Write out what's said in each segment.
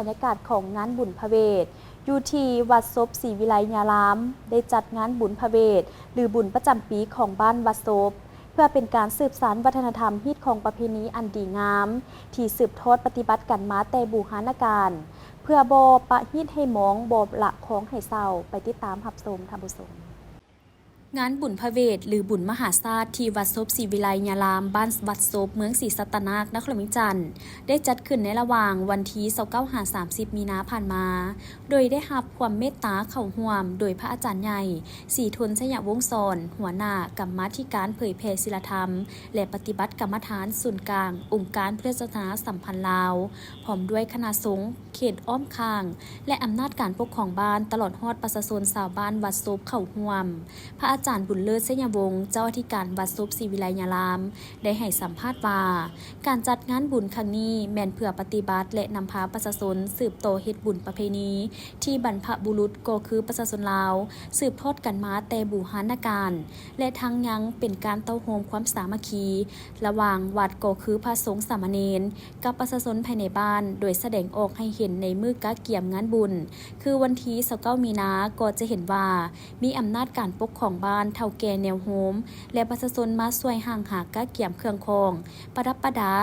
ບັນຍາກາດຂອງງານບຸນພະເວດ ຢູ່ທີ່ວັດສົບສີວິໄລຍາລາມ ໄດ້ຈັດງານບຸນພະເວດ ຫຼື ບຸນປະຈຳປີຂອງບ້ານວັດສົບ ເພື່ອເປັນການສືບສານວັດທະນະທຳຮີດຄອງປະເພນີອັນດີງາມ ທີ່ສືບທອດປະຕິບັດກັນມາແຕ່ບູຮານະການ ເພື່ອບໍ່ປະຮີດໃຫ້ໝອງ ບໍ່ລະຄອງໃຫ້ເຊົາ. ໄປຕິດຕາມຮັບຊົມທ່ານຜູ້ຊົມ. ງານບຸນພະເວດ ຫຼື ບຸນມະຫາຊາດ ທີ່ວັດສົບສີວິໄລຍາລາມ ບ້ານວັດສົບ ເມືອງສີສັດຕະນາກ ນະຄອນຫຼວງວຽງຈັນ ໄດ້ຈັດຂຶ້ນໃນລະຫວ່າງວັນທີຊາວເກົ້າ ຫາ ສາມສິບ ມີນາຜ່ານມາ, ໂດຍໄດ້ຮັບຄວາມເມດຕາເຂົ້າຮ່ວມໂດຍພະອາຈານໃຫຍ່ ສີທົນ ໄຊຍະວົງສອນ ຫົວໜ້າກຳມາທິການເຜີຍແຜ່ສີລະທຳ ແລະ ປະຕິບັດກຳມະຖານສູນກາງ ອົງການພຸດທະສາສະໜາສຳພັນລາວ, ພ້ອມດ້ວຍຄະນະສົງ ເຂດອ້ອມຂ້າງ ແລະ ອຳນາດການປົກຄອງບ້ານ ຕະຫຼອດຮອດປະຊາຊົນຊາວບ້ານວັດສົບເຂົ້າຮ່ວມ. ພະອາຈານບຸນເລີດ ໄຊຍະວົງ ເຈົ້າອະທິການວັດສົບສີວິໄລຍາລາມ ໄດ້ໃຫ້ສຳພາດວ່າ ການຈັດງານບຸນຄັ້ງນີ້ແມ່ນເພື່ອປະຕິບັດ ແລະ ນຳພາປະຊາຊົນສືບຕໍ່ເຮັດບຸນປະເພນີ ທີ່ບັນພະບຸລຸດ ກໍຄືປະຊາຊົນລາວ ສືບທອດກັນມາແຕ່ບູຮານະການ ແລະ ທັງຍັງເປັນການເຕົ້າໂຮມຄວາມສາມັກຄີ ລະຫວ່າງວັດ ກໍຄືພະສົງສາມະເນນ ກັບປະຊາຊົນພາຍໃນບ້ານ ໂດຍສະແດງອອກໃຫ້ເຫັນໃນມື້ກະກຽມງານບຸນ ຄືວັນທີຊາວເກົ້າ ມີນາ ກໍຈະເຫັນວ່າມີອຳນາດການປົກຄອງບ້ານ, ເຖົ້າແກ່ແນວໂຮມ ແລະ ປະຊາຊົນມາຊ່ວຍຫ້າງຫາກະກຽມເຄື່ອງຂອງ, ປະດັບປະດາ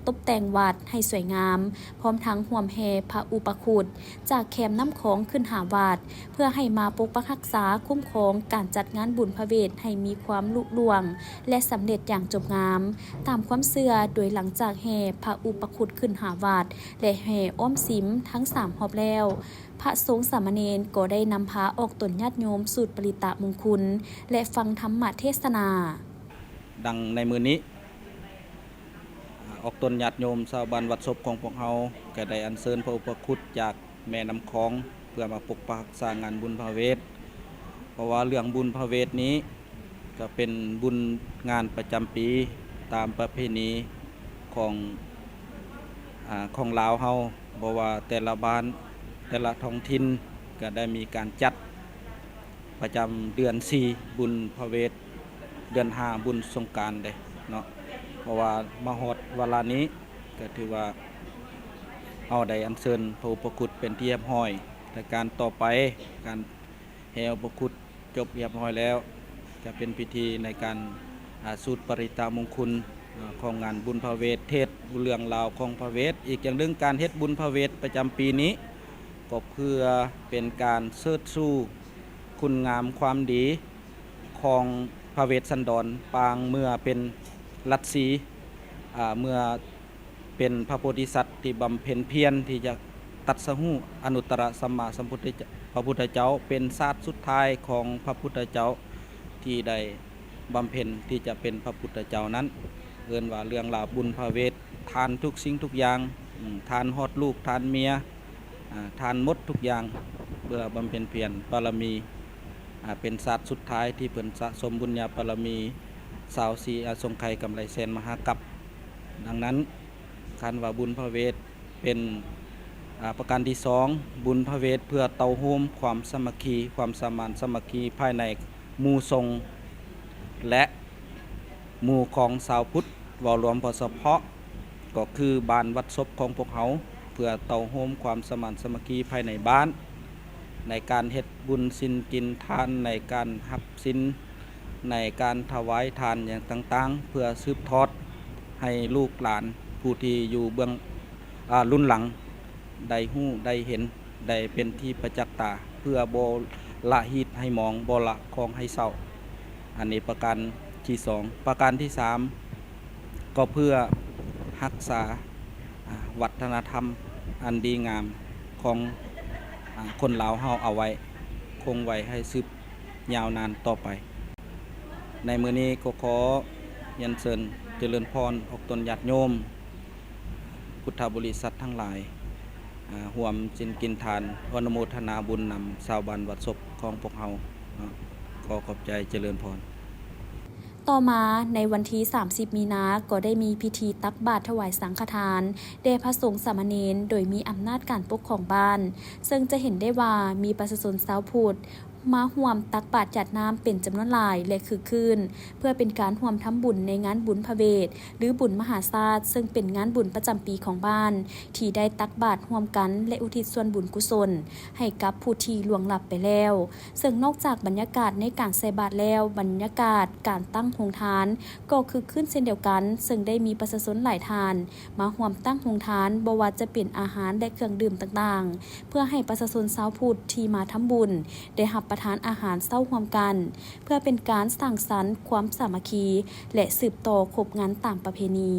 ຕົບແຕ່ງວັດໃຫ້ສວຍງາມ, ພ້ອມທັງຮ່ວມແຫ່ພະອຸປະຄຸດ ຈາກແຄມນ້ຳຂອງຂຶ້ນຫາວັດ ເພື່ອໃຫ້ມາປົກປັກຮັກສາ, ຄຸ້ມຄອງການຈັດງານບຸນພະເວດໃຫ້ມີຄວາມລຸລ່ວງ ແລະ ສຳເລັດຢ່າງຈົບງາມ ຕາມຄວາມເຊື່ອ. ໂດຍຫຼັງຈາກແຫ່ພະອຸປະຄຸດຂຶ້ນຫາວັດ ແລະ ແຫ່ອ້ອມສິມທັງສາມຮອບແລ້ວ, ພະສົງສາມະເນນກໍໄດ້ນຳພາອອກຕົນຍາດໂຍມສູດປະລິຕະມຸງຄຸນ ແລະ ຟັງທຳມະເທດສະໜາ. ດັ່ງໃນມື້ນີ້ ອາ ອອກຕົນຍາດໂຍມຊາວບ້ານວັດສົບຂອງພວກເຮົາ ກໍໄດ້ອັນເຊີນພະອຸປະຄຸດຈາກແມ່ນ້ຳຂອງ ເພື່ອມາປົກປັກຮັກສາງານບຸນພະເວດ. ເພາະວ່າເລື່ອງບຸນພະເວດນີ້ ກໍເປັນບຸນງານປະຈຳປີຕາມປະເພນີຂອງ ອາ ຂອງລາວເຮົາ, ບໍ່ວ່າແຕ່ລະບ້ານ ແຕ່ລະທ້ອງຖິ່ນ ກໍໄດ້ມີການຈັດ ປະຈຳເດືອນສີ່ບຸນພະເວດ, ເດືອນຫ້າບຸນສົງການເດ້ເນາະ. ເພາະວ່າມາຮອດວາລະນີ້ ກໍຖືວ່າເຮົາໄດ້ອັນເຊີນພະອຸປະຄຸດເປັນທີ່ຮຽບຮ້ອຍ, ແລະ ການຕໍ່ໄປ ການແຫ່ອຸປະຄຸດຈົບຮຽບຮ້ອຍແລ້ວ, ຈະເປັນພິທີໃນການ ອາ ສູດປະລິຕະມຸງຄຸນ ອາ ຂອງງານບຸນພະເວດ, ເທດເລື່ອງລາວຂອງພະເວດ. ອີກຢ່າງໜຶ່ງ, ການເຮັດບຸນພະເວດປະຈຳປີນີ້ ກໍເພື່ອເປັນການເຊີດຊູຄຸນງາມຄວາມດີຂອງພະເວດສັນດອນປາງເມື່ອເປັນລັດຊີ, ອາ ເມື່ອເປັນພະໂພທິສັດທີ່ບຳເພັນພຽນທີ່ຈະຕັດສະຮູ້ອະນຸດຕະລະສຳມາສຳພຸດທະເຈົ້າ, ພະພຸດທະເຈົ້າເປັນຊາດສຸດທ້າຍຂອງພະພຸດທະເຈົ້າທີ່ໄດ້ ບຳເພັນທີ່ຈະເປັນພະພຸດທະເຈົ້ານັ້ນ, ເອີ້ນວ່າເລື່ອງລາວບຸນພະເວດ, ທານທຸກສິ່ງທຸກຢ່າງ, ອາ ທານຮອດລູກ, ທານເມຍ, ອາ ທານໝົດທຸກຢ່າງ ເພື່ອບຳເພັນພຽນບາລະມີ, ອາ ເປັນຊາດສຸດທ້າຍທີ່ເພິ່ນສະສົມບຸນຍາບາລະມີຊາວສີ່ອະສົງໄຂກຳໄລແສນມະຫາກັບ. ດັ່ງນັ້ນ, ຄັນວ່າບຸນພະເວດ ເປັນ ອາ ປະການທີສອງ, ບຸນພະເວດເພື່ອເຕົ້າໂຮມຄວາມສາມັກຄີ, ຄວາມສະໝານສາມັກຄີພາຍໃນໝູ່ສົງ ແລະ ໝູ່ຂອງຊາວພຸດ ເວົ້າລວມບໍ່ສະເພາະ ກໍຄືບ້ານວັດສົບຂອງພວກເຮົາ, ເພື່ອເຕົ້າໂຮມຄວາມສະໝານສາມັກຄີພາຍໃນບ້ານ ໃນການເຮັດບຸນສິນກິນທານ, ໃນການຮັບສິນ, ໃນການຖວາຍທານຫຍັງຕ່າງໆ ເພື່ອສືບທອດໃຫ້ລູກຫຼານຜູ້ທີ່ຢູ່ເບື້ອງ ອາ ລຸນຫຼັງໄດ້ຮູ້ໄດ້ເຫັນ ໄດ້ເປັນທີ່ປະຈັກຕາ ເພື່ອບໍ່ລະຮີດໃຫ້ໝອງ, ບໍ່ລະຄອງໃຫ້ເຊົາ. ອັນນີ້ປະການທີສອງ. ປະການທີສາມ ກໍເພື່ອຮັກສາ ອາ ວັດທະນະທຳອັນດີງາມຂອງ ອາ ຄົນລາວເຮົາເອົາໄວ້ ຄົງໄວ້ໃຫ້ສືບຍາວນານຕໍ່ໄປ. ໃນມື້ນີ້ກໍຂໍຮຽນເຊີນຈະເລີນພອນອອກຕົນຍາດໂຍມ ພຸດທະບໍລິສັດທັງຫຼາຍ ອາ ຮ່ວມສິນກິນທານ ອະນຸໂມທະນາບຸນນຳຊາວບ້ານວັດສົບຂອງພວກເຮົາເນາະ. ຂໍຂອບໃຈ, ຈະເລີນພອນ. ຕໍ່ມາໃນວັນທີສາມສິບ ມີນາ ກໍໄດ້ມີພິທີຕັກບາດຖວາຍສັງຄະທານແດ່ພະສົງສາມະເນນ ໂດຍມີອຳນາດການປົກຄອງບ້ານ, ເຊິ່ງຈະເຫັນໄດ້ວ່າມີປະຊາຊົນຊາວພຸດ ມາຮ່ວມຕັກບາດຢາດນ້ຳເປັນຈຳນວນຫຼາຍ ແລະ ຄຶກຄື້ນ ເພື່ອເປັນການຮ່ວມທຳບຸນໃນງານບຸນພະເວດ ຫຼື ບຸນມະຫາຊາດ ເຊິ່ງເປັນງານບຸນປະຈຳປີຂອງບ້ານ ທີ່ໄດ້ຕັກບາດຮ່ວມກັນ ແລະ ອຸທິດສ່ວນບຸນກຸສົນໃຫ້ກັບຜູ້ທີ່ລ່ວງລັບໄປແລ້ວ. ເຊິ່ງນອກຈາກບັນຍາກາດໃນການໃສ່ບາດແລ້ວ, ບັນຍາກາດການຕັ້ງໂຮງທານກໍຄຶກຄື້ນເຊັ່ນດຽວກັນ, ເຊິ່ງໄດ້ມີປະຊາຊົນຫຼາຍທ່ານ ມາຮ່ວມຕັ້ງໂຮງທານ, ບໍ່ວ່າຈະເປັນອາຫານ ແລະ ເຄື່ອງດື່ມຕ່າງໆ ເພື່ອໃຫ້ປະຊາຊົນຊາວພຸດທີ່ມາທຳບຸນໄດ້ຮັບປະທານອາຫານເຊົ້າຮ່ວມກັນ, ເພື່ອເປັນການສ້າງສັນຄວາມສາມັກຄີ ແລະ ສືບຕໍ່ຄົບງັນຕາມປະເພນີ.